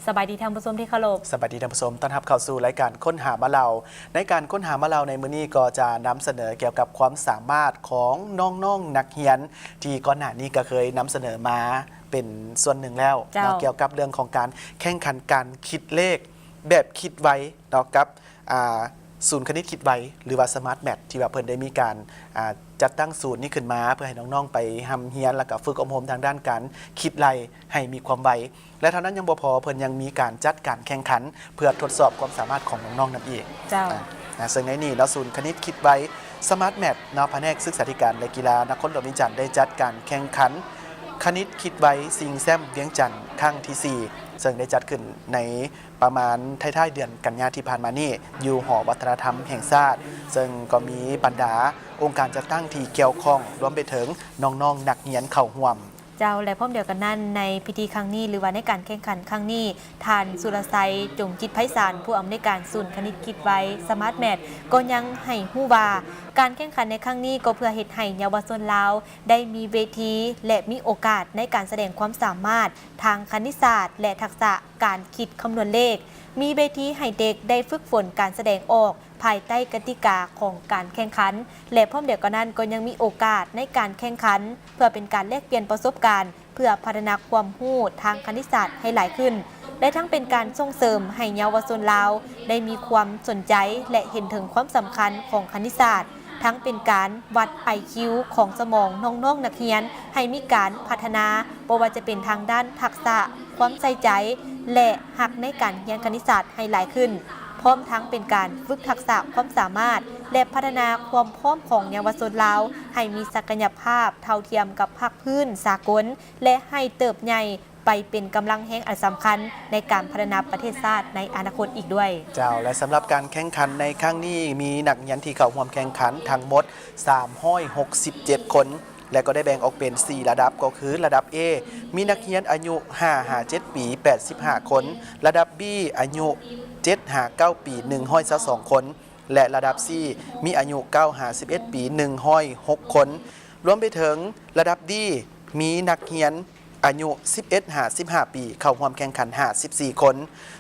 ສະບາຍດີທ່ານຜູ້ຊົມທີ່ເຄົາລົບ. ສະບາຍດີທ່ານຜູ້ຊົມ, ຕ້ອນຮັບເຂົ້າສູ່ລາຍການຄົ້ນຫາມາເລົ່າ. ໃນການຄົ້ນຫາມາເລົ່າໃນມື້ນີ້ ກໍຈະນຳສະເໜີກ່ຽວກັບຄວາມສາມາດຂອງນ້ອງໆນັກຮຽນ ທີ່ກ່ອນໜ້ານີ້ກໍເຄີຍນຳສະເໜີມາເປັນສ່ວນໜຶ່ງແລ້ວ ເຈົ້າ ເນາະ, ກ່ຽວກັບເລື່ອງຂອງການແຂ່ງຂັນການຄິດເລກແບບຄິດໄວເນາະ ກັບ ອ່າ ສູນຄະນິດຄິດໄວ ຫຼືວ່າ Smart Math ທີ່ວ່າເພິ່ນໄດ້ມີການ ອ່າ ຈັດຕັ້ງສູນນີ້ຂຶ້ນມາ ເພື່ອໃຫ້ນ້ອງໆໄປຮ່ຳຮຽນ ແລ້ວກໍຝຶກອົບຮົມທາງດ້ານການຄິດໄລ່ໃຫ້ມີຄວາມໄວ. ແລະ ເທົ່ານັ້ນຍັງບໍ່ພໍ, ເພິ່ນຍັງມີການຈັດການແຂ່ງຂັນ ເພື່ອທົດສອບຄວາມສາມາດຂອງນ້ອງໆນຳອີກ. ເຈົ້າ. ອ່າ ນະ ເຊິ່ງໃນນີ້ເນາະ, ສູນຄະນິດຄິດໄວ Smart Math ເນາະ, ພະແນກສຶກສາທິການ ແລະ ກິລານະຄອນຫຼວງວຽງຈັນ ໄດ້ຈັດການແຂ່ງຂັນຄະນິດຄິດໄວ ຊິງແຊັມວຽງຈັນ ຄັ້ງທີສີ່ ເຊິ່ງໄດ້ຈັດຂຶ້ນໃນ ປະມານທ້າຍໆເດືອນກັນຍາທີ່ຜ່ານມານີ້ ຢູ່ຫໍວັດທະນະທຳແຫ່ງຊາດ, ເຊິ່ງກໍມີບັນດາອົງການຈັດຕັ້ງທີ່ກ່ຽວຂ້ອງ ລວມໄປເຖິງນ້ອງໆນັກຮຽນເຂົ້າຮ່ວມ. ເຈົ້າ ແລະ ພ້ອມດຽວກັນນັ້ນ, ໃນພິທີຄັ້ງນີ້ ຫຼືວ່າໃນການແຂ່ງຂັນຄັ້ງນີ້, ທ່ານ ສຸລະໄຊ ຈົງຈິດໄພສານ ຜູ້ອຳນວຍການສູນຄະນິດຄິດໄວ Smart Math ກໍຍັງໃຫ້ຮູ້ວ່າ ການແຂ່ງຂັນໃນຄັ້ງນີ້ ກໍເພື່ອເຮັດໃຫ້ເຍົາວະຊົນລາວໄດ້ມີເວທີ ແລະ ມີໂອກາດໃນການສະແດງຄວາມສາມາດ ທາງຄະນິດສາດ ແລະ ທັກສະການຄິດຄຳນວນເລກ, ມີເວທີໃຫ້ເດັກໄດ້ຝຶກຝົນການສະແດງອອກພາຍໃຕ້ກະຕິກາຂອງການແຂ່ງຂັນ ແລະ ພ້ອມດຽວກັນນັ້ນກໍຍັງມີໂອກາດໃນການແຂ່ງຂັນ ເພື່ອເປັນການແລກປ່ຽນປະສົບການ ເພື່ອພັດທະນາຄວາມຮູ້ທາງຄະນິດສາດໃຫ້ຫຼາຍຂຶ້ນ ແລະ ທັງເປັນການສົ່ງເສີມໃຫ້ເຍົາວະຊົນລາວໄດ້ມີຄວາມສົນໃຈ ແລະ ເຫັນເຖິງຄວາມສຳຄັນຂອງຄະນິດສາດ. ທັງເປັນການວັດໄອຄິວຂອງສະໝອງນ້ອງໆນັກຮຽນ ໃຫ້ມີການພັດທະນາ, ບໍ່ວ່າຈະເປັນທາງດ້ານທັກສະ, ຄວາມໃສ່ໃຈ ແລະ ຮັກໃນການຮຽນຄະນິດສາດໃຫ້ຫຼາຍຂຶ້ນ, ພ້ອມທັງເປັນການຝຶກທັກສະຄວາມສາມາດ ແລະ ພັດທະນາຄວາມພ້ອມຂອງເຍົາວະຊົນລາວ ໃຫ້ມີສັກກະຍະພາບເທົ່າທຽມກັບພາກພື້ນສາກົນ ແລະ ໃຫ້ເຕີບໃຫຍ່ ໄປເປັນກຳລັງແຮງອັນສຳຄັນໃນການພັດທະນາປະເທດຊາດໃນອະນາຄົດອີກດ້ວຍ. ເຈົ້າ ແລະ ສຳລັບການແຂ່ງຂັນໃນຄັ້ງນີ້ ມີນັກຮຽນທີ່ເຂົ້າຮ່ວມແຂ່ງຂັນທັງໝົດສາມຮ້ອຍຫົກສິບເຈັດຄົນ ແລະ ກໍໄດ້ແບ່ງອອກເປັນສີ່ລະດັບ ກໍຄືລະດັບ A ມີນັກຮຽນອາຍຸຫ້າຫາເຈັດປີ ແປດສິບຫ້າຄົນ, ລະດັບ B ອາຍຸເຈັດຫາເກົ້າປີ ໜຶ່ງຮ້ອຍຊາວສອງຄົນ ແລະ ລະດັບ C ມີອາຍຸເກົ້າຫາສິບເອັດປີ ໜຶ່ງຮ້ອຍຫົກຄົນ. ລວມໄປເຖິງລະດັບ D ມີນັກຮຽນອາຍຸສິບເອັດຫາສິບຫ້າປີ ເຂົ້າຮ່ວມແຂ່ງຂັນຫ້າສິບສີ່ຄົນ.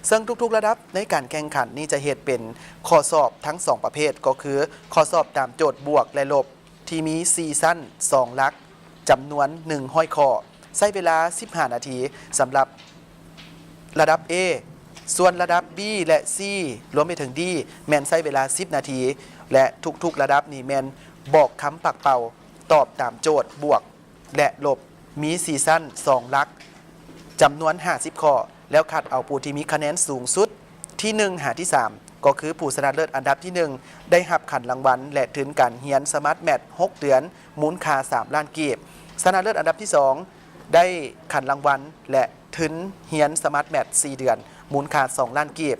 ເຊິ່ງທຸກໆລະດັບໃນການແຂ່ງຂັນນີ້ຈະເຮັດເປັນຂໍ້ສອບທັງສອງປະເພດ ກໍຄືຂໍ້ສອບຕາມໂຈດບວກ ແລະ ລົບ ທີ່ມີສີ່ຊັ້ນ ສອງຫຼັກ ຈຳນວນໜຶ່ງຮ້ອຍຂໍ້ ໃຊ້ເວລາສິບຫ້ານາທີ ສຳລັບລະດັບ A, ສ່ວນລະດັບ B ແລະ C ລວມໄປເຖິງ D ແມ່ນໃຊ້ເວລາສິບນາທີ ແລະ ທຸກໆລະດັບນີ້ແມ່ນບອກຄຳປາກເປົ່າ ຕອບຕາມໂຈດບວກ ແລະ ລົບ ມີສີ່ຊັ້ນ ສອງຫຼັກ ຈຳນວນຫ້າສິບຂໍ້ ແລ້ວຄັດເອົາຜູ້ທີ່ມີຄະແນນສູງສຸດ ທີໜຶ່ງຫາທີສາມ ກໍຄືຜູ້ຊະນະເລີດອັນດັບທີໜຶ່ງ ໄດ້ຮັບຂັນລາງວັນ ແລະ ທຶນການຮຽນ Smart Math ຫົກເດືອນ ມູນຄ່າສາມລ້ານກີບ, ຊະນະເລີດອັນດັບທີສອງ ໄດ້ຂັນລາງວັນ ແລະ ທຶນຮຽນ Smart Math ສີ່ເດືອນ ມູນຄ່າສອງລ້ານກີບ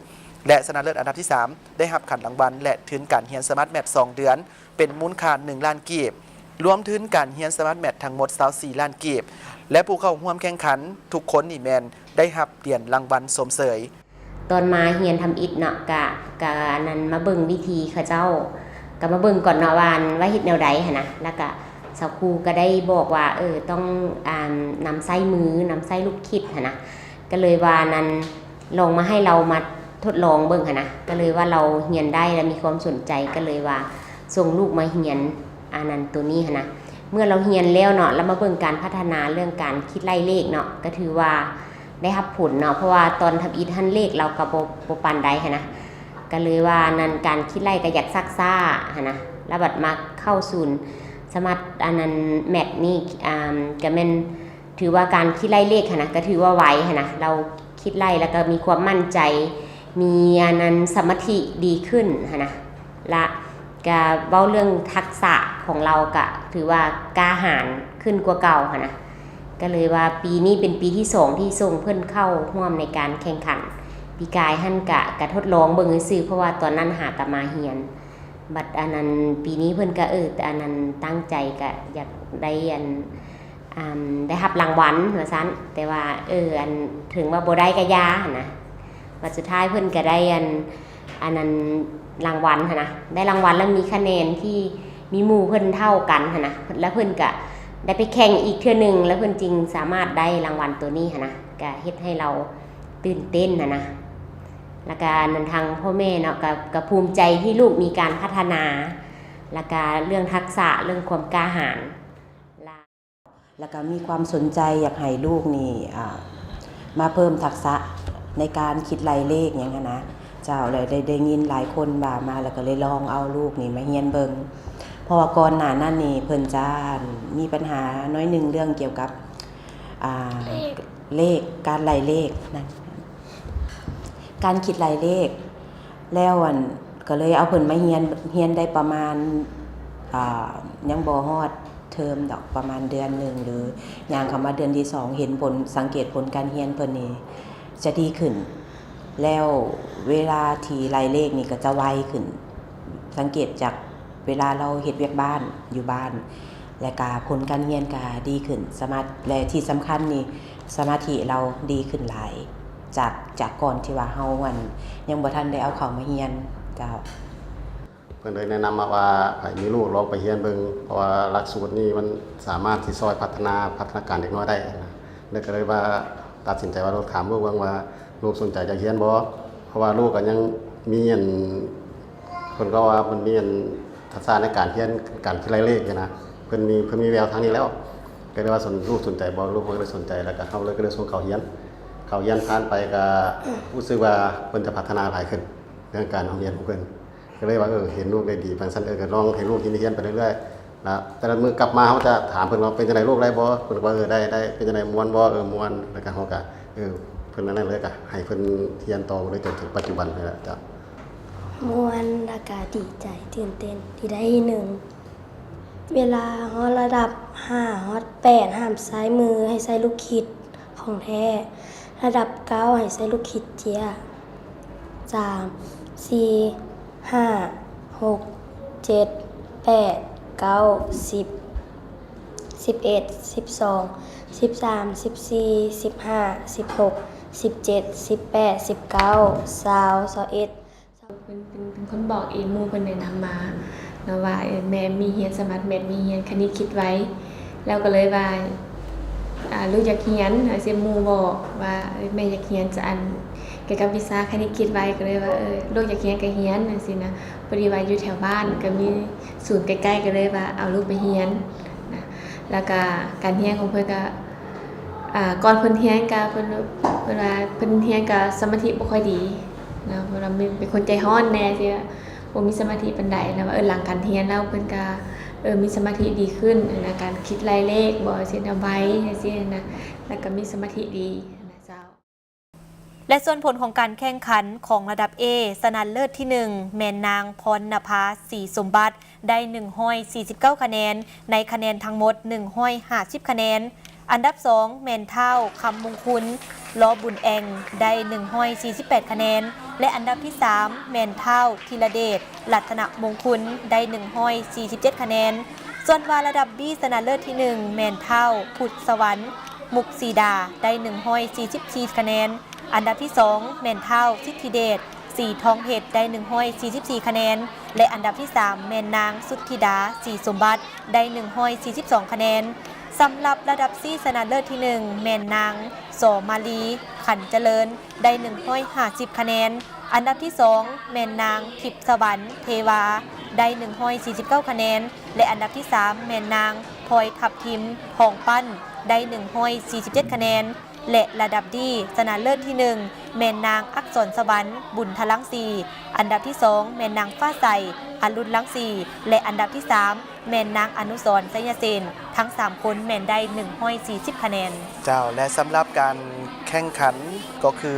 ແລະ ຊະນະເລີດອັນດັບທີສາມ ໄດ້ຮັບຂັນລາງວັນ ແລະ ທຶນການຮຽນ Smart Math ສອງເດືອນ ເປັນມູນຄ່າໜຶ່ງລ້ານກີບ, ລວມທຶນການຮຽນ Smart Math ທັງໝົດຊາວສີ່ລ້ານກີບ ແລະ ຜູ້ເຂົ້າຮ່ວມແຂ່ງຂັນທຸກຄົນນີ້ແມ່ນໄດ້ຮັບຫຼຽນລາງວັນຊົມເຊີຍ. ຕອນມາຮຽນທຳອິດເນາະ ກະ ກະອັນນັ້ນ ມາເບິ່ງວິທີເຂົາເຈົ້າ ກະມາເບິ່ງກ່ອນເນາະວ່າ ອັນ ວ່າເຮັດແນວໃດຫັ້ນນະ, ແລ້ວກະສາວຄູກະໄດ້ບອກວ່າ ເອີ ຕ້ອງ ອັນ ນຳໃຊ້ມື ນຳໃຊ້ລູກຄິດຫັ້ນນະ, ກະເລີຍວ່າ ອັນ ລອງມາໃຫ້ລາວມາທົດລອງເບິ່ງຫັ້ນນະ, ກະເລີຍວ່າລາວຮຽນໄດ້ ແລະ ມີຄວາມສົນໃຈ ກະເລີຍວ່າສົ່ງລູກມາຮຽນ ອັນນັ້ນ ໂຕນີ້ຫັ້ນນະ. ເມື່ອລາວຮຽນແລ້ວເນາະ ລະມາເບິ່ງການພັດທະນາເລື່ອງການຄິດໄລ່ເລກເນາະ ກະຖືວ່າໄດ້ຮັບຜົນເນາະ, ເພາະວ່າຕອນທຳອິດຫັ້ນເລກລາວກະບໍ່ ບໍ່ປານໃດຫັ້ນນະ, ກະເລີຍວ່າ ອັນນັ້ນ ການຄິດໄລ່ກະຢາກຊັກຊ້າຫັ້ນນະ, ລະບັດມາເຂົ້າສູນ Smart ອັນນັ້ນ Math ນີ້ ອາ ກະແມ່ນ ຖືວ່າການຄິດໄລ່ເລກຫັ້ນນະ ກະຖືວ່າໄວຫັ້ນນະ, ລາວຄິດໄລ່ ລະກະມີຄວາມໝັ້ນໃຈ ມີອັນນັ້ນ ສະມາທິດີຂຶ້ນຫັ້ນນະ, ລະກະເວົ້າເລື່ອງທັກສະຂອງລາວ ກະຖືວ່າກ້າຫານຂຶ້ນກວ່າເກົ່າຫັ້ນນະ, ກະເລີຍວ່າປີນີ້ເປັນປີທີສອງທີ່ສົ່ງເພິ່ນເຂົ້າຮ່ວມໃນການແຂ່ງຂັນ. ປີກາຍຫັ້ນກະ ກະທົດລອງເບິ່ງຊື່ໆ ເພາະວ່າຕອນນັ້ນຫາກະມາຮຽນ, ບັດອັນນັ້ນ ປີນີ້ເພິ່ນກະ ເອີ ອັນນັ້ນ ຕັ້ງໃຈກະຢາກໄດ້ອັນ ອາ ໄດ້ຮັບລາງວັນວ່າຊັ້ນ, ແຕ່ວ່າ ເອີ ອັນ ເຖິງວ່າບໍ່ໄດ້ກະຢ່າຫັ້ນນະ, ບັດສຸດທ້າຍເພິ່ນກະໄດ້ອັນ ອັນນັ້ນ ລາງວັນຫັ້ນນະ, ໄດ້ລາງວັນ ລະມີຄະແນນທີ່ມີໝູ່ເພິ່ນເທົ່າກັນຫັ້ນນະ, ລະເພິ່ນກະໄດ້ໄປແຂ່ງອີກເທື່ອໜຶ່ງ ລະເພິ່ນຈຶ່ງສາມາດໄດ້ລາງວັນໂຕນີ້ຫັ້ນນະ, ກະເຮັດໃຫ້ລາວ ຕື່ນເຕັ້ນຫັ້ນນະ ແລ້ວກະອັນນັ້ນ ທາງພໍ່ແມ່ເນາະ ກະ ກະພູມໃຈທີ່ລູກມີການພັດທະນາ ແລ້ວກະເລື່ອງທັກສະ ເລື່ອງຄວາມກ້າຫານ ແລ້ວກະມີຄວາມສົນໃຈຢາກໃຫ້ລູກນີ້ ອ່າ ມາເພີ່ມທັກສະໃນການຄິດໄລ່ເລກຫຍັງຫັ້ນນະ ເຈົ້າ ແລ້ວໄດ້ ໄດ້ຍິນຫຼາຍຄົນວ່າມາ ແລ້ວກະເລີຍລອງເອົາລູກນີ້ມາຮຽນເບິ່ງ ເພາະວ່າກ່ອນໜ້ານັ້ນນີ້ເພິ່ນຈະມີບັນຫາໜ້ອຍໜຶ່ງເລື່ອງກ່ຽວກັບ ອ່າ ເລກ ເລກ ການໄລ່ເລກນັ້ນ ການຄິດໄລ່ເລກ ແລ້ວອັນ ກະເລີຍເອົາເພິ່ນມາຮຽນ ຮຽນໄດ້ປະມານ ອ່າ ຍັງບໍ່ຮອດເທີມດອກ ປະມານເດືອນໜຶ່ງ ຫຼື ຍ່າງເຂົ້າມາເດືອນທີສອງ ເຫັນຜົນ ສັງເກດຜົນການຮຽນເພິ່ນນີ້ຈະດີຂຶ້ນ ແລ້ວເວລາທີ່ໄລ່ເລກນີ້ກະຈະໄວຂຶ້ນ ສັງເກດຈາກເວລາລາວເຮັດວຽກບ້ານ ຢູ່ບ້ານ ແລະກະຜົນການຮຽນກະດີຂຶ້ນ ສະມາ ແລະທີ່ສຳຄັນນີ້ ສະມາທິລາວດີຂຶ້ນຫຼາຍ ຈາກ ຈາກກ່ອນທີ່ວ່າເຮົາ ອັນ ຍັງບໍ່ທັນໄດ້ເອົາເຂົ້າມາຮຽນ ເຈົ້າ. ເພິ່ນເລີຍແນະນຳມາວ່າ ໃຜມີລູກລອງໄປຮຽນເບິ່ງ ເພາະວ່າຫຼັກສູດນີ້ມັນສາມາດທີ່ຊ່ອຍພັດທະນາພັດທະນາການເດັກນ້ອຍໄດ້ນະ ເລີຍກະເລີຍວ່າຕັດສິນໃຈວ່າລອງຖາມລູກເບິ່ງວ່າ ລູກສົນໃຈຢາກຮຽນບໍ່ ເພາະວ່າລູກກະຍັງມີອັນ ເພິ່ນກໍວ່າເພິ່ນມີອັນທັກສະໃນການຮຽນ ການຄິດໄລ່ເລກຫັ້ນນະ ເພິ່ນມີ ເພິ່ນມີແວວທາງນີ້ແລ້ວ ກະເລີຍວ່າສົນ ລູກສົນໃຈບໍ່ ລູກເພິ່ນກະເລີຍສົນໃຈ ແລ້ວກະເຮົາເລີຍກະເລີຍສົ່ງເຂົ້າຮຽນ ເຂົ້າຮຽນຜ່ານໄປກະຮູ້ສຶກວ່າເພິ່ນຈະພັດທະນາຫຼາຍຂຶ້ນ ເລື່ອງການຮຽນຂອງເພິ່ນ ກະເລີຍວ່າ ເອີ ເຫັນລູກໄດ້ດີປານຊັ້ນ ເອີ ກະລອງໃຫ້ລູກຮຽນໄປເລື້ອຍໆ ລະແຕ່ລະມື້ກັບມາເຮົາຈະຖາມເພິ່ນວ່າ ເປັນຈັ່ງໃດ ລູກໄດ້ບໍ່ ເພິ່ນກະວ່າ ເອີ ໄດ້ ໄດ້ ເປັນຈັ່ງໃດ ມ່ວນບໍ່ ເອີ ມ່ວນ ແລ້ວກະເຮົາກະ ເອີ ເພິ່ນອັນນັ້ນເລີຍ ກະໃຫ້ເພິ່ນຮຽນຕໍ່ເລີຍ ຈົນເຖິງປັດຈຸບັນນີ້ແຫຼະເຈົ້າ. ມ່ວນ ແລ້ວກະດີໃຈ ຕື່ນເຕັ້ນທີ່ໄດ້ທີໜຶ່ງ. ເວລາຮອດລະດັບຫ້າຮອດແປດ ຫ້າມໃຊ້ມື ໃຫ້ໃຊ້ລູກຄິດຂອງແທ້, ລະດັບເກົ້າໃຫ້ໃຊ້ລູກຄິດເຈ້ຍ. ສາມ ສີ່ ຫ້າ ຫົກ ເຈັດ ແປດ ເກົ້າ ສິບ ສິບເອັດ ສິບສອງ ສິບສາມ ສິບສີ່ ສິບຫ້າ ສິບຫົກ ສິບເຈັດ ສິບແປດ ສິບເກົ້າ ຊາວ ຊາວເອັດ. ເພິ່ນ ເພິ່ນເປັນຄົນບອກເອງ ໝູ່ເພິ່ນແນະນຳມາເນາະວ່າ ເອີ ແມ່ມີຮຽນສະມາດແມັດ ມີຮຽນຄະນິດຄິດໄວ ແລ້ວກະເລີຍວ່າ ອາ ລູກຢາກຮຽນ ວ່າຊັ້ນ ໝູ່ບອກວ່າ ເອີ ແມ່ຢາກຮຽນ ອັນ ກ່ຽວກັບວິຊາຄະນິດຄິດໄວ ກະເລີຍວ່າ ເອີ ລູກຢາກຮຽນກະຮຽນ ຈັ່ງຊີ້ນະ. ພໍດີວ່າຢູ່ແຖວບ້ານກະມີສູນໃກ້ໆ ກະເລີຍວ່າເອົາລູກໄປຮຽນນະ ແລ້ວກະການຮຽນຂອງເພິ່ນກະ ອາ ກ່ອນເພິ່ນຮຽນກະ ເພິ່ນ ເພິ່ນວ່າເພິ່ນຮຽນກະສະມາທິບໍ່ຄ່ອຍດີເນາະ ເພິ່ນວ່າເປັນຄົນໃຈຮ້ອນແດ່ ທີ່ວ່າບໍ່ມີສະມາທິປານໃດ ແລ້ວວ່າ ເອີ ຫຼັງການຮຽນແລ້ວເພິ່ນກະ ເອີ ມີສະມາທິດີຂຶ້ນນະ ການຄິດໄລ່ເລກບໍ ຈັ່ງຊີ້ນະ ໄວ ຈັ່ງຊີ້ນະ ແລ້ວກະມີສະມາທິດີນະເຈົ້າ. ແລະ ສ່ວນຜົນຂອງການແຂ່ງຂັນຂອງລະດັບ A ຊະນະເລີດທີໜຶ່ງ ແມ່ນນາງ ພອນນະພາ ສີສົມບັດ ໄດ້ໜຶ່ງຮ້ອຍສີ່ສິບເກົ້າຄະແນນ ໃນຄະແນນທັງໝົດໜຶ່ງຮ້ອຍຫ້າສິບຄະແນນ. ອັນດັບສອງ ແມ່ນທ້າວ ຄຳມຸງຄຸນ ລໍບຸນແອງ ໄດ້ໜຶ່ງຮ້ອຍສີ່ສິບແປດຄະແນນ ແລະ ອັນດັບທີສາມ ແມ່ນທ້າວ ທີລະເດດ ລັດຕະນະມົງຄຸນ ໄດ້ໜຶ່ງຮ້ອຍສີ່ສິບເຈັດຄະແນນ. ສ່ວນວ່າລະດັບ B ຊະນະເລີດທີໜຶ່ງ ແມ່ນທ້າວ ພຸດສະຫວັນ ມຸກສີດາ ໄດ້ໜຶ່ງຮ້ອຍສີ່ສິບສີ່ຄະແນນ. ອັນດັບທີສອງ ແມ່ນທ້າວ ສິດທິເດດ ສີທອງເພັດ ໄດ້ໜຶ່ງຮ້ອຍສີ່ສິບສີ່ຄະແນນ ແລະ ອັນດັບທີສາມ ແມ່ນນາງ ສຸດທິດາ ສີສົມບັດ ໄດ້ໜຶ່ງຮ້ອຍສີ່ສິບສອງຄະແນນ. ສຳລັບລະດັບ C ຊະນະເລີດທີໜຶ່ງ ແມ່ນນາງ ສ ມາລີ ຂັນຈະເລີນ ໄດ້ໜຶ່ງຮ້ອຍຫ້າສິບຄະແນນ. ອັນດັບທີສອງ ແມ່ນນາງ ທິບສະຫວັນ ເທວາ ໄດ້ໜຶ່ງຮ້ອຍສີ່ສິບເກົ້າຄະແນນ ແລະ ອັນດັບທີສາມ ແມ່ນນາງ ພອຍ ທັບທິມ ທອງປັ້ນ ໄດ້ໜຶ່ງຮ້ອຍສີ່ສິບເຈັດຄະແນນ. ແລະ ລະດັບ D ຊະນະເລີດທີໜຶ່ງ ແມ່ນນາງ ອັກສອນສະຫວັນ ບຸນທະລັງສີ, ອັນດັບທີສອງ ແມ່ນນາງ ຟ້າໃສ ອະລຸນລັງສີ ແລະ ອັນດັບທີສາມ ແມ່ນນາງ ອະນຸສອນ ໄຊຍະເສນ. ທັງສາມຄົນແມ່ນໄດ້ໜຶ່ງຮ້ອຍສີ່ສິບຄະແນນ. ເຈົ້າ ແລະ ສຳລັບການແຂ່ງຂັນກໍຄື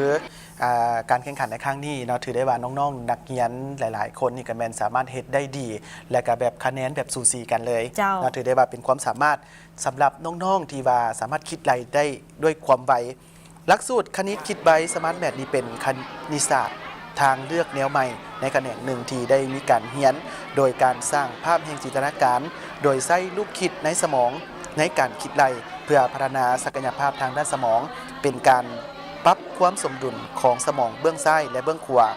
ອ່າ ການແຂ່ງຂັນໃນຄັ້ງນີ້ເນາະ ຖືໄດ້ວ່ານ້ອງໆນັກຮຽນຫຼາຍໆຄົນນີ້ກະແມ່ນສາມາດເຮັດໄດ້ດີ ແລະ ກະແບບຄະແນນແບບສູສີກັນເລີຍ. ເຈົ້າ ເນາະ ຖືໄດ້ວ່າເປັນຄວາມສາມາດ ສຳລັບນ້ອງໆທີ່ວ່າສາມາດຄິດໄລ່ໄດ້ດ້ວຍຄວາມໄວ. ຫຼັກສູດຄະນິດຄິດໄວ ສະມາດແມັດ ນີ້ເປັນຄະນິດສາດທາງເລືອກແນວໃໝ່ໃນຂະແໜງໜຶ່ງທີ່ໄດ້ມີການຮຽນໂດຍການສ້າງພາບແຫ່ງຈິນຕະນາການ ໂດຍໃຊ້ລູກຄິດໃນສະໝອງໃນການຄິດໄລ່ ເພື່ອພັດທະນາສັກກະຍະພາບທາງດ້ານສະໝອງ ເປັນການປັບຄວາມສົມດຸນຂອງສະໝອງເບື້ອງຊ້າຍ ແລະ ເບື້ອງຂວາ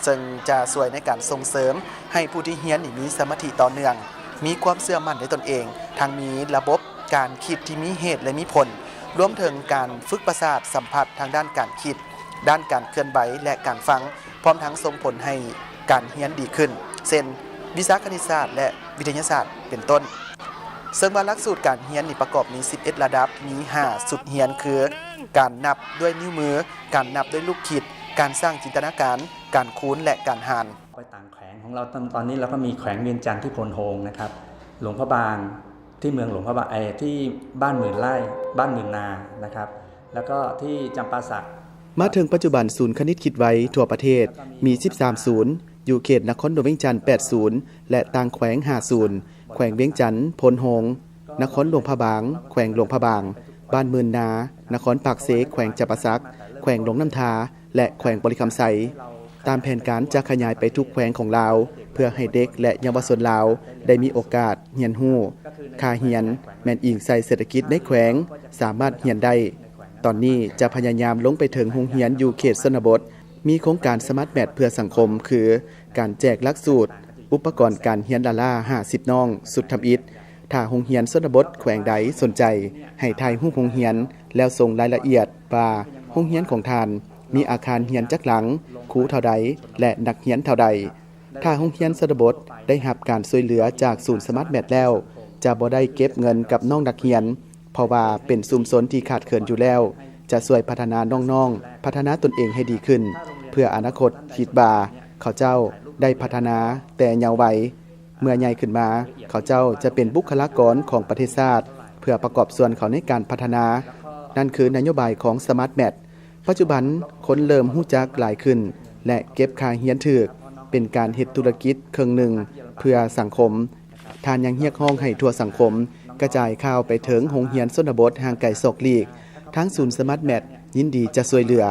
ເຊິ່ງຈະຊ່ວຍໃນການສົ່ງເສີມໃຫ້ຜູ້ທີ່ຮຽນນີ້ມີສະມາທິຕໍ່ເນື່ອງ, ມີຄວາມເຊື່ອໝັ້ນໃນຕົນເອງ, ທັງມີລະບົບ ການຄິດທີ່ມີເຫດ ແລະ ມີຜົນ, ລວມເຖິງການຝຶກປະສາດສຳຜັດທາງດ້ານການຄິດ, ດ້ານການເຄື່ອນໄຫວ ແລະ ການຟັງ, ພ້ອມທັງສົ່ງຜົນໃຫ້ການຮຽນດີຂຶ້ນ ເຊັ່ນ ວິຊາຄະນິດສາດ ແລະ ວິທະຍາສາດ ເປັນຕົ້ນ. ເຊິ່ງວ່າຫຼັກສູດການຮຽນນີ້ປະກອບມີສິບເອັດລະດັບ, ມີຫ້າຊຸດຮຽນຄື ການນັບດ້ວຍນິ້ວມື, ການນັບດ້ວຍລູກຄິດ, ການສ້າງຈິນຕະນາການ, ການຄູນ ແລະ ການຫານ. ໄປຕ່າງແຂວງຂອງເຮົາ ຕອນ ຕອນນີ້ເຮົາກໍມີແຂວງວຽງຈັນທີ່ໂພນໂຮງນະຄັບ, ຫຼວງພະບາງ ທີ່ເມືອງຫຼວງພະບາງ ເອີ ທີ່ບ້ານໝື່ນໄລ່ ບ້ານໝື່ນນານະຄັບ ແລ້ວກໍທີ່ຈຳປາສັກ. ມາເຖິງປັດຈຸບັນ ສູນຄະນິດຄິດໄວທົ່ວປະເທດມີສິບສາມສູນ, ຢູ່ເຂດນະຄອນຫຼວງວຽງຈັນແປດສູນ ແລະ ຕ່າງແຂວງຫ້າສູນ, ແຂວງວຽງຈັນ ໂພນໂຮງ, ນະຄອນຫຼວງພະບາງ ແຂວງຫຼວງພະບາງ, ບ້ານໝື່ນນາ ນະຄອນປາກເຊ ແຂວງຈຳປາສັກ, ແຂວງຫຼວງນ້ຳທາ ແລະ ແຂວງບໍລິຄຳໄຊ. ຕາມແຜນການຈະຂະຫຍາຍໄປທຸກແຂວງຂອງລາວ ເພື່ອໃຫ້ເດັກ ແລະ ເຍົາວະຊົນລາວໄດ້ມີໂອກາດຮຽນຮູ້. ຄ່າຮຽນແມ່ນອີງໃສ່ເສດຖະກິດໃນແຂວງສາມາດຮຽນໄດ້. ຕອນນີ້ຈະພະຍາຍາມລົງໄປເຖິງໂຮງຮຽນຢູ່ເຂດຊົນນະບົດ. ມີໂຄງການ ສະມາດແມັດ ເພື່ອສັງຄົມ ຄືການແຈກຫຼັກສູດ ອຸປະກອນການຮຽນລ້າໆ ຫ້າສິບນ້ອງ ຊຸດທຳອິດ. ຖ້າໂຮງຮຽນຊົນນະບົດແຂວງໃດສົນໃຈ ໃຫ້ຖ່າຍຮູບໂຮງຮຽນ ແລ້ວສົ່ງລາຍລະອຽດວ່າໂຮງຮຽນຂອງທ່ານມີອາຄານຮຽນຈັກຫຼັງ, ຄູເທົ່າໃດ ແລະ ນັກຮຽນເທົ່າໃດ. ຖ້າໂຮງຮຽນຊົນນະບົດໄດ້ຮັບການຊ່ວຍເຫຼືອຈາກສູນ ສະມາດແມັດ ແລ້ວ ຈະບໍ່ໄດ້ເກັບເງິນກັບນ້ອງນັກຮຽນ, ເພາະວ່າເປັນຊຸມຊົນທີ່ຂາດເຂີນຢູ່ແລ້ວ, ຈະຊ່ວຍພັດທະນານ້ອງໆ ພັດທະນາຕົນເອງໃຫ້ດີຂຶ້ນ ເພື່ອອະນາຄົດ. ຄິດວ່າເຂົາເຈົ້າໄດ້ພັດທະນາແຕ່ເຍົາໄວ, ເມື່ອໃຫຍ່ຂຶ້ນມາ ເຂົາເຈົ້າຈະເປັນບຸກຄະລາກອນຂອງປະເທດຊາດ ເພື່ອປະກອບສ່ວນເຂົ້າໃນການພັດທະນາ. ນັ້ນຄືນະໂຍບາຍຂອງ ສະມາດແມັດ. ປັດຈຸບັນຄົນເລີ່ມຮູ້ຈັກຫຼາຍຂຶ້ນ ແລະ ເກັບຄ່າຮຽນຖືກ ເປັນການເຮັດທຸລະກິດເຄິ່ງໜຶ່ງເພື່ອສັງຄົມ. ທ່ານຍັງຮຽກຮ້ອງໃຫ້ທົ່ວສັງຄົມກະຈາຍຂ່າວໄປເຖິງໂຮງຮຽນຊົນນະບົດຫ່າງໄກສອກຫຼີກ. ທາງສູນ ສະມາດແມັດ ຍິນດີຈະຊ່ວຍເຫຼືອ.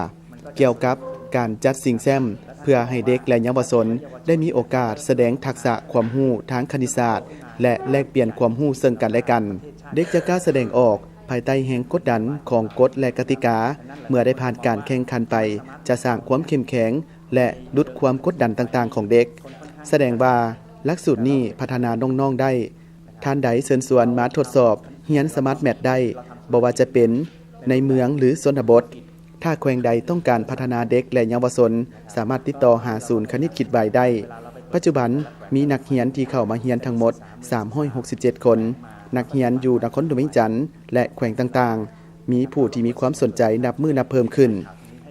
ກ່ຽວກັບການຈັດຊິງແຊມ ເພື່ອໃຫ້ເດັກ ແລະ ເຍົາວະຊົນໄດ້ມີໂອກາດສະແດງທັກສະຄວາມຮູ້ທາງຄະນິດສາດ ແລະ ແລກປ່ຽນຄວາມຮູ້ເຊິ່ງກັນ ແລະ ກັນ. ເດັກຈະກ້າສະແດງອອກພາຍໃຕ້ແຮງກົດດັນຂອງກົດ ແລະ ກະຕິກາ. ເມື່ອໄດ້ຜ່ານການແຂ່ງຂັນໄປ ຈະສ້າງຄວາມເຂັ້ມແຂງ ແລະ ຫຼຸດຄວາມກົດດັນຕ່າງໆຂອງເດັກ. ສະແດງວ່າຫຼັກສູດນີ້ພັດທະນານ້ອງໆໄດ້. ທ່ານໃດເຊີນຊວນມາທົດສອບຮຽນ ສະມາດແມັດ ໄດ້, ບໍ່ວ່າຈະເປັນໃນເມືອງ ຫຼື ຊົນນະບົດ. ຖ້າແຂວງໃດຕ້ອງການພັດທະນາເດັກ ແລະ ເຍົາວະຊົນ, ສາມາດຕິດຕໍ່ຫາສູນຄະນິດຄິດໄວໄດ້. ປັດຈຸບັນມີນັກຮຽນທີ່ເຂົ້າມາຮຽນທັງໝົດສາມຮ້ອຍຫົກສິບເຈັດຄົນ, ນັກຮຽນຢູ່ນະຄອນຫຼວງວຽງຈັນ ແລະ ແຂວງຕ່າງໆ. ມີຜູ້ທີ່ມີຄວາມສົນໃຈນັບມື້ນັບເພີ່ມຂຶ້ນ.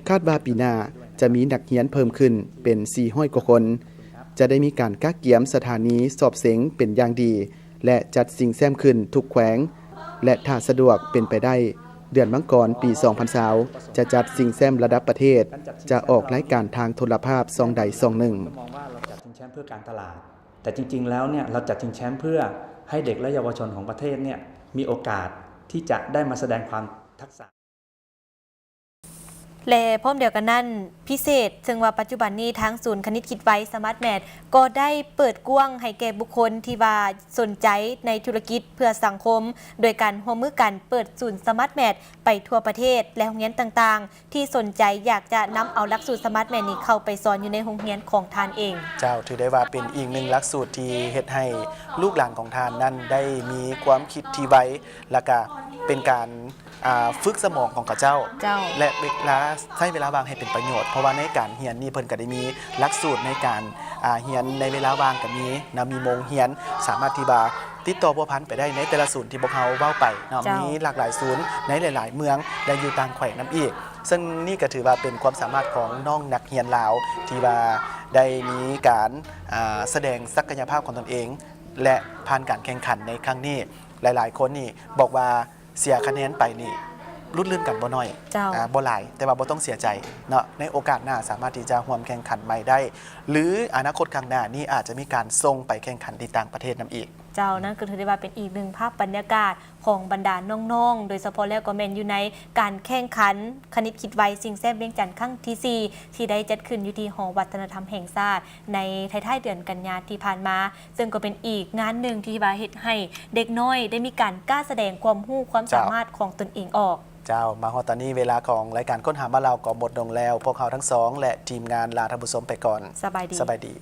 ຄາດວ່າປີໜ້າຈະມີນັກຮຽນເພີ່ມຂຶ້ນເປັນສີ່ຮ້ອຍກວ່າຄົນ. ຈະໄດ້ມີການກະກຽມສະຖານີສອບເສັງເປັນຢ່າງດີ ແລະ ຈັດຊິງແຊມຂຶ້ນທຸກແຂວງ ແລະ ຖ້າສະດວກເປັນໄປໄດ້, ເດືອນມັງກອນປີສອງພັນຊາວ ຈະຈັດຊິງແຊມລະດັບປະເທດ, ຈະອອກລາຍການທາງໂທລະພາບຊ່ອງໃດຊ່ອງໜຶ່ງ. ມອງວ່າເຮົາຈັດຊິງແຊມເພື່ອການຕະຫຼາດ, ແຕ່ຈິງໆແລ້ວເນຍ ເຮົາຈັດຊິງແຊມເພື່ອໃຫ້ເດັກ ແລະ ເຍົາວະຊົນຂອງປະເທດເນຍ ມີໂອກາດທີ່ຈະໄດ້ມາສະແດງຄວາມທັກສະ. ແລະ ພ້ອມດຽວກັນນັ້ນ, ພິເສດ ເຊິ່ງວ່າປັດຈຸບັນນີ້ທາງສູນຄະນິດຄິດໄວ ສະມາດແມັດ ກໍໄດ້ເປີດກວ້າງໃຫ້ແກ່ບຸກຄົນທີ່ວ່າສົນໃຈໃນທຸລະກິດເພື່ອສັງຄົມ, ໂດຍການຮ່ວມມືກັນເປີດສູນ ສະມາດແມັດ ໄປທົ່ວປະເທດ ແລະ ໂຮງຮຽນຕ່າງໆ ທີ່ສົນໃຈຢາກຈະນຳເອົາຫຼັກສູດ ສະມາດແມັດ ນີ້ເຂົ້າໄປສອນຢູ່ໃນໂຮງຮຽນຂອງທ່ານເອງ. ເຈົ້າ, ຖືໄດ້ວ່າເປັນອີກໜຶ່ງຫຼັກສູດທີ່ເຮັດໃຫ້ລູກຫຼານຂອງທ່ານນັ້ນໄດ້ມີຄວາມຄິດທີ່ໄວ ແລ້ວກະເປັນການ ອ່າ ຝຶກສະໝອງຂອງເຂົາເຈົ້າ ເຈົ້າ ແລະ ເວລາ ໃຊ້ເວລາວ່າງໃຫ້ເປັນປະໂຫຍດ, ເພາະວ່າໃນການຮຽນນີ້ເພິ່ນກະໄດ້ມີຫຼັກສູດໃນການ ອ່າ ຮຽນໃນເວລາວ່າງກະມີນະ, ມີໂມງຮຽນ, ສາມາດທີ່ວ່າຕິດຕໍ່ພົວພັນໄປໄດ້ໃນແຕ່ລະສູນທີ່ພວກເຮົາເວົ້າໄປເນາະ, ເຈົ້າ ມີຫຼາກຫຼາຍສູນໃນຫຼາຍໆເມືອງ ແລະ ຢູ່ຕ່າງແຂວງນຳອີກ. ເຊິ່ງນີ້ກະຖືວ່າເປັນຄວາມສາມາດຂອງນ້ອງນັກຮຽນລາວ ທີ່ວ່າໄດ້ມີການ ອ່າ ສະແດງສັກກະຍະພາບຂອງຕົນເອງ ແລະ ຜ່ານການແຂ່ງຂັນໃນຄັ້ງນີ້. ຫຼາຍໆຄົນນີ້ບອກວ່າ ເສຍຄະແນນໄປນີ້ຫຼຸດລື່ນກັນບໍ່ໜ້ອຍ, ເຈົ້າ ອ່າ ບໍ່ຫຼາຍ, ແຕ່ວ່າບໍ່ຕ້ອງເສຍໃຈເນາະ, ໃນໂອກາດໜ້າສາມາດທີ່ຈະຮ່ວມແຂ່ງຂັນໃໝ່ໄດ້ ຫຼື ອະນາຄົດຂ້າງໜ້ານີ້ອາດຈະມີການສົ່ງໄປແຂ່ງຂັນທີ່ຕ່າງປະເທດນຳອີກ. ເຈົ້າ, ນັ້ນກໍຖືໄດ້ວ່າເປັນອີກໜຶ່ງພາບບັນຍາກາດຂອງບັນດານ້ອງໆ, ໂດຍສະເພາະແລ້ວກໍແມ່ນຢູ່ໃນການແຂ່ງຂັນຄະນິດຄິດໄວ ຊິງແຊມວຽງຈັນຄັ້ງທີສີ່ ທີ່ໄດ້ຈັດຂຶ້ນຢູ່ທີ່ຫໍວັດທະນະທຳແຫ່ງຊາດ ໃນທ້າຍໆເດືອນກັນຍາທີ່ຜ່ານມາ, ເຊິ່ງກໍເປັນອີກງານໜຶ່ງທີ່ວ່າເຮັດໃຫ້ເດັກນ້ອຍໄດ້ມີການກ້າສະແດງຄວາມຮູ້ຄວາມສາມາດຂອງຕົນເອງອອກ. ເຈົ້າ, ມາຮອດຕອນນີ້ເວລາຂອງລາຍການຄົ້ນຫາບ້ານເຮົາກໍໝົດລົງແລ້ວ. ພວກເຮົາທັງສອງ ແລະ ທີມງານລາທ່ານຜູ້ຊົມໄປກ່ອນ. ສະບາຍດີ. ສະບາຍດີ.